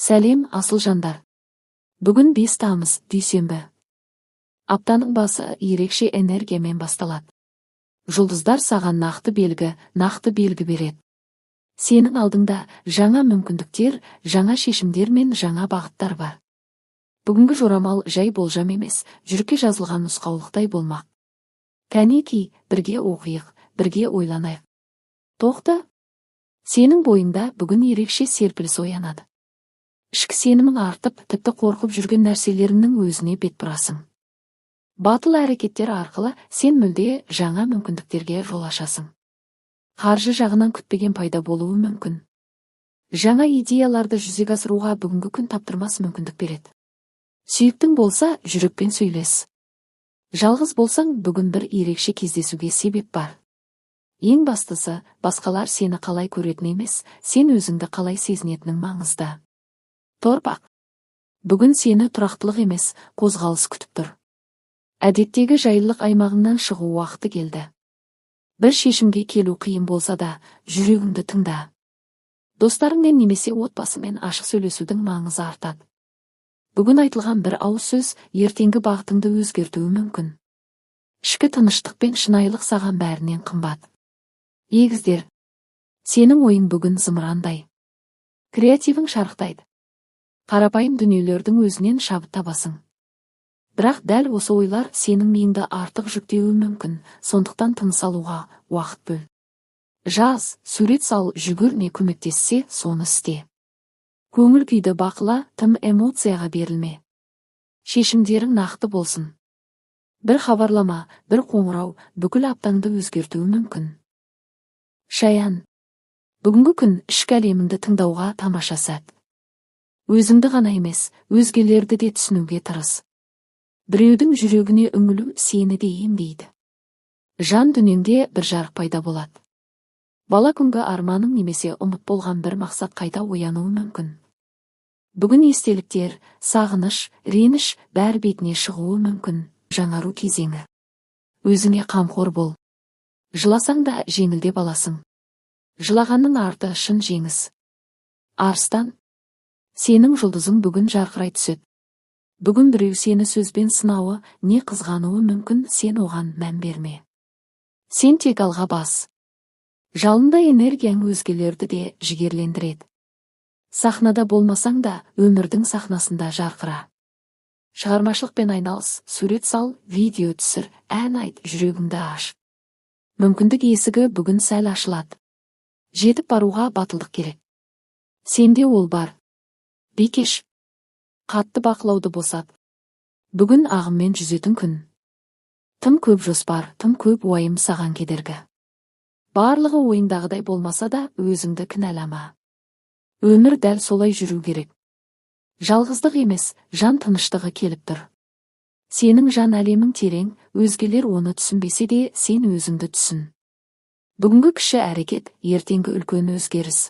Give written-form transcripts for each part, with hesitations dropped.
Сәлем, асыл жандар! Бүгін 5 тамыз, дүйсенбі. Аптаның басы ерекше энергиямен басталады. Жұлдыздар саған нақты белгі, нақты белгі береді. Сенің алдыңда жаңа мүмкіндіктер, жаңа шешімдер мен жаңа бағыттар бар. Бүгінгі жорамал жай болжам емес, жүрекке жазылған нұсқаулықтай болмақ. Кәнеки, бірге оқиық, бірге ойланайық. Тоқта! Сенің бойыңда бүгін ерекше серпіліс оянады. Ішкі сенімің артып, тіпті қорқып жүрген нәрселеріңнің өзіне бет бұрасың. Батыл әрекеттер арқылы сен мүлде жаңа мүмкіндіктерге жол ашасың. Қаржы жағынан күтпеген пайда болуы мүмкін. Жаңа идеяларды жүзеге асыруға бүгінгі күн таптырмас мүмкіндік береді. Сүйіктің болса, жүрекпен сөйлес. Жалғыз болсаң, бүгін бір ерекше кездесуге себеп бар. Ең бастысы, басқалар сені қалай көретін емес, сен өзіңді қалай сезінетінің маңызды. Торпақ. Бүгін сені тұрақтылық емес, қозғалыс күтіп тұр. Әдеттегі жайлылық аймағыңнан шығу уақыты келді. Бір шешімге келу қиын болса да, жүрегіңді тыңда. Достарыңмен немесе отбасымен ашық сөйлесудің маңызы артады. Бүгін айтылған бір ауыз сөз ертеңгі бағытыңды өзгертуі мүмкін. Ішкі тыныштық пен шынайылық саған бәрінен қымбат. Егіздер, сенің ойың бүгін зымырандай. Креативің шарықтайды. Қарапайым дүниелердің өзінен шабыт табасың. Бірақ дәл осы ойлар сенің миыңды артық жүктеуі мүмкін, сондықтан тыныс алуға уақыт бөл. Жаз, сурет сал, жүгір, не көмектессе, соны істе. Көңіл күйді бақыла, тым эмоцияға берілме. Шешімдерің нақты болсын. Бір хабарлама, бір қоңырау бүкіл аптаңды өзгертуі мүмкін. Шаян. Бүгінгі күн ішкі әлеміңді тыңдауға тамаша сәт. Өзіңді ғана емес, өзгелерді де түсінуге тырыс. Біреудің жүрегіне үңілу сені де емдейді. Жан дүниеңде бір жарық пайда болады. Бала күнгі арманың немесе ұмыт болған бір мақсат қайта оянуы мүмкін. Бүгін естеліктер, сағыныш, реніш бәрі бетіне шығуы мүмкін. Жаңару кезеңі. Өзіңе қамқор бол. Жыласаң да жеңілдеп аласың. Жылағанның арты шын жеңіс. Арыстан, сенің жұлдызың бүгін жарқырай түседі. Бүгін біреу сені сөзбен сынауы, не қызғануы мүмкін, сен оған мән берме. Сен тек алға бас. Жалынды энергияң өзгелерді де жігерлендіреді. Сахнада болмасаң да, өмірдің сахнасында жарқыра. Шығармашылықпен айналыс, сурет сал, видео түсір, ән айт, жүрегіңді аш. Мүмкіндік есігі бүгін сәл ашылады. Жетіп баруға батылдық керек. Сенде ол бар. Бикеш. Қатты бақылауды босат. Бүгін ағыммен жүзетін күн. Тым көп жоспар, тым көп уайым саған кедергі. Барлығы ойыңдағыдай болмаса да, өзіңді кінәлама. Өмір дәл солай жүру керек. Жалғыздық емес, жан тыныштығы келіп тұр. Сенің жан әлемің терең, өзгелер оны түсінбесе де, сен өзіңді түсін. Бүгінгі кіші әрекет, ертеңгі үлкен өзгеріс.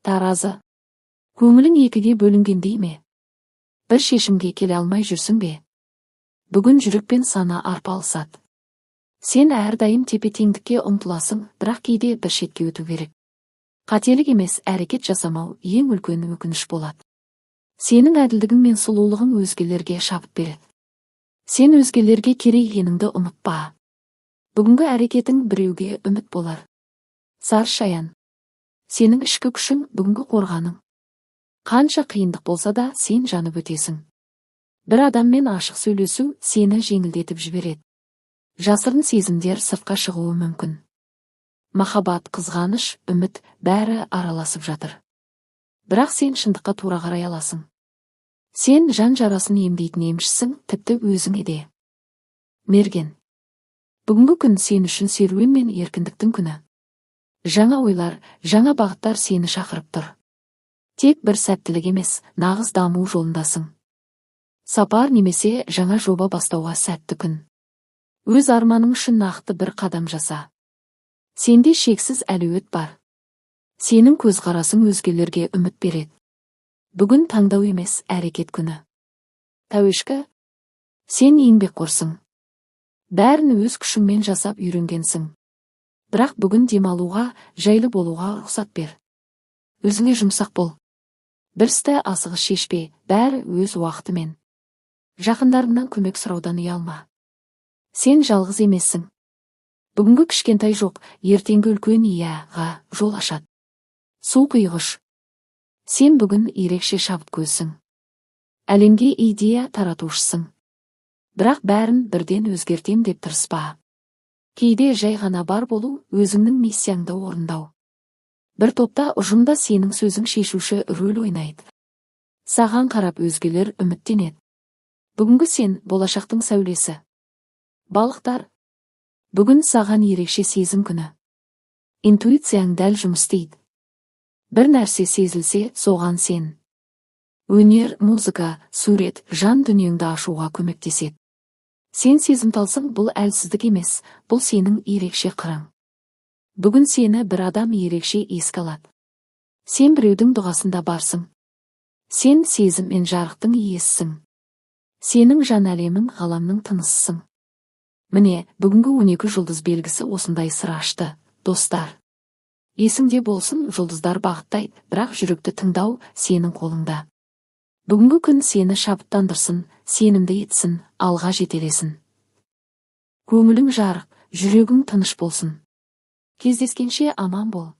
Таразы. Көңілің екіге бөлінгендей ме? Бір шешімге келе алмай жүрсің бе? Бүгін жүрек пен сана арпалысады. Сен әрдайым тепе-теңдікке ұмтыласың, бірақ кейде бір шетке өту керек. Қателік емес, әрекет жасамау ең үлкен өкініш болады. Сенің әділдігің мен сұлулығың өзгелерге шабыт береді. Сен өзгелерге керек екеніңді ұмытпа. Бүгінгі әрекетің біреуге үміт болар. Сар шаян. Сенің ішкі күшің бүгінгі қорғаның. Қанша қиындық болса да, сен жанып өтесің. Бір адаммен ашық сөйлесу сені жеңілдетіп жібереді. Жасырын сезімдер сыртқа шығуы мүмкін. Махаббат, қызғаныш, үміт бәрі араласып жатыр. Бірақ сен шындыққа тура қарай аласың. Сен жан жарасын емдейтін емшісің, тіпті өзіңе де. Мерген. Бүгінгі күн сен үшін серуен мен еркіндіктің күні. Жаңа ойлар, жаңа бағыттар сені шақырып тұр. Тек бір сәттілік емес, нағыз даму жолындасың. Сапар немесе жаңа жоба бастауға сәтті күн. Өз арманың үшін нақты бір қадам жаса. Сенде шексіз әлеует бар. Сенің көзқарасың өзгелерге үміт береді. Бүгін таңдау емес, әрекет күні. Тәуешкі, сен еңбекқорсың. Бәрін өз күшіңмен жасап үйренгенсің. Бірақ бүгін демалуға, жайлы болуға рұқсат бер. Өзіңе жұмсақ бол. Бір істі асығыс шешпе, бәрі өз уақытымен. Жақындарыңнан көмек сұраудан ұялма. Сен жалғыз емессің. Бүгінгі кішкентай жоқ ертеңгі үлкен иә-ға жол ашады. Су құйғыш. Сен бүгін ерекше шабыткөзсің. Әлемге идея таратушысың. Бірақ бәрін бірден өзгертем деп тырыспа. Кейде жай ғана бар болу — өзіңнің миссияңды орындау. Бір топта, ұжымда сенің сөзің шешуші рөл ойнайды. Саған қарап өзгелер үміттенеді. Бүгінгі сен — болашақтың сәулесі. Балықтар. Бүгін саған ерекше сезім күні. Интуицияң дәл жұмыс істейді. Бір нәрсе сезілсе, соған сен. Өнер, музыка, сурет жан дүниеңді ашуға көмектеседі. Сен сезімталсың, бұл әлсіздік емес, бұл сенің ерекше қырың. Бүгін сені бір адам ерекше еске алады. Сен біреудің дұғасында барсың. Сен сезім мен жарықтың иесісің. Сенің жан әлемің ғаламның тынысысың. Міне, бүгінгі 12 жұлдыз белгісі осындай сыр ашты, достар. Есіңде болсын: жұлдыздар бағыттайды, бірақ жүректі тыңдау сенің қолыңда. Бүгінгі күн сені шабыттандырсын, сенімді етсін, алға жетелесін. Көңілің жарық, жүрегің тыныш болсын. Кездескенше аман бол.